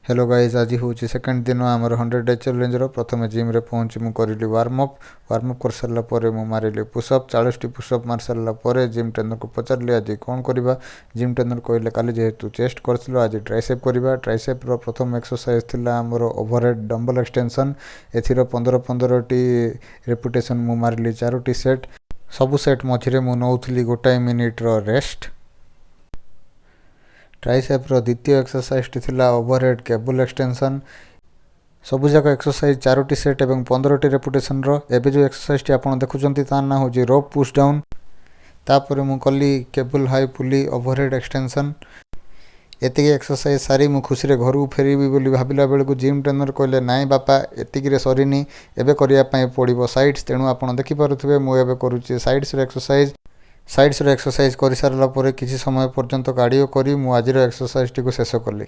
Hello guys, ଆଜି ହେଉଛି second ଦିନ ଆମର 100 ଡେ ଚ୍ୟାଲେଞ୍ଜର। ପ୍ରଥମେ ଜିମ୍ରେ ପହଞ୍ଚି ମୁଁ କରିଲି ୱାର୍ମ ଅପ୍। ୱାର୍ମ ଅପ୍ କରିସାରିଲା ପରେ ମୁଁ ମାରିଲି ପୁଷଅପ୍। 40ଟି ପୁଷଅପ୍ ମାରି ସାରିଲା ପରେ ଜିମ୍ ଟ୍ରେନରକୁ ପଚାରିଲି, ଆଜି କ'ଣ କରିବା? ଜିମ୍ ଟ୍ରେନର କହିଲେ, କାଲି ଯେହେତୁ ଚେଷ୍ଟ କରିଥିଲ, ଆଜି ଟ୍ରାଇସେପ୍ କରିବା। ଟ୍ରାଇସେପ୍ର ପ୍ରଥମ ଏକ୍ସରସାଇଜ୍ ଥିଲା ଆମର ଓଭରହେଡ଼୍ ଡମ୍ବଲ୍ ଏକ୍ସଟେନସନ୍। ଏଥିର 15 15ଟି ରେପିଟେସନ୍ ମୁଁ ମାରିଲି ଚାରୋଟି ସେଟ୍। ସବୁ ସେଟ୍ ମଝିରେ ମୁଁ ନେଉଥିଲି ଗୋଟାଏ ମିନିଟ୍ର ରେଷ୍ଟ। ଟ୍ରାଇସେପ୍ର ଦ୍ୱିତୀୟ ଏକ୍ସରସାଇଜ୍ଟି ଥିଲା ଓଭରହେଡ଼୍ କେବୁଲ୍ ଏକ୍ସଟେନସନ୍। ସବୁଯାକ ଏକ୍ସରସାଇଜ୍ ଚାରୋଟି ସେଟ୍ ଏବଂ 15ଟି ରେପିଟେସନ୍ର। ଏବେ ଯେଉଁ ଏକ୍ସରସାଇଜ୍ଟି ଆପଣ ଦେଖୁଛନ୍ତି, ତା ନାଁ ହେଉଛି ରୋପ୍ ପୁଶ୍ ଡାଉନ୍। ତାପରେ ମୁଁ କଲି କେବୁଲ୍ ହାଇ ପୁଲି ଓଭରହେଡ଼୍ ଏକ୍ସଟେନସନ୍। ଏତିକି ଏକ୍ସରସାଇଜ୍ ସାରି ମୁଁ ଖୁସିରେ ଘରକୁ ଫେରିବି ବୋଲି ଭାବିଲା ବେଳକୁ ଜିମ୍ ଟ୍ରେନର୍ କହିଲେ, ନାଇଁ ବାପା, ଏତିକିରେ ସରିନି, ଏବେ କରିବା ପାଇଁ ପଡ଼ିବ ସାଇଡ଼୍ସ। ତେଣୁ ଆପଣ ଦେଖିପାରୁଥିବେ, ମୁଁ ଏବେ କରୁଛି ସାଇଡ଼୍ସର ଏକ୍ସରସାଇଜ୍। ସାଇଡ଼୍ସର ଏକ୍ସରସାଇଜ୍ କରିସାରିଲା ପରେ କିଛି ସମୟ ପର୍ଯ୍ୟନ୍ତ କାର୍ଡ଼ିଓ କରି ମୁଁ ଆଜିର ଏକ୍ସରସାଇଜ୍ଟିକୁ ଶେଷ କଲି।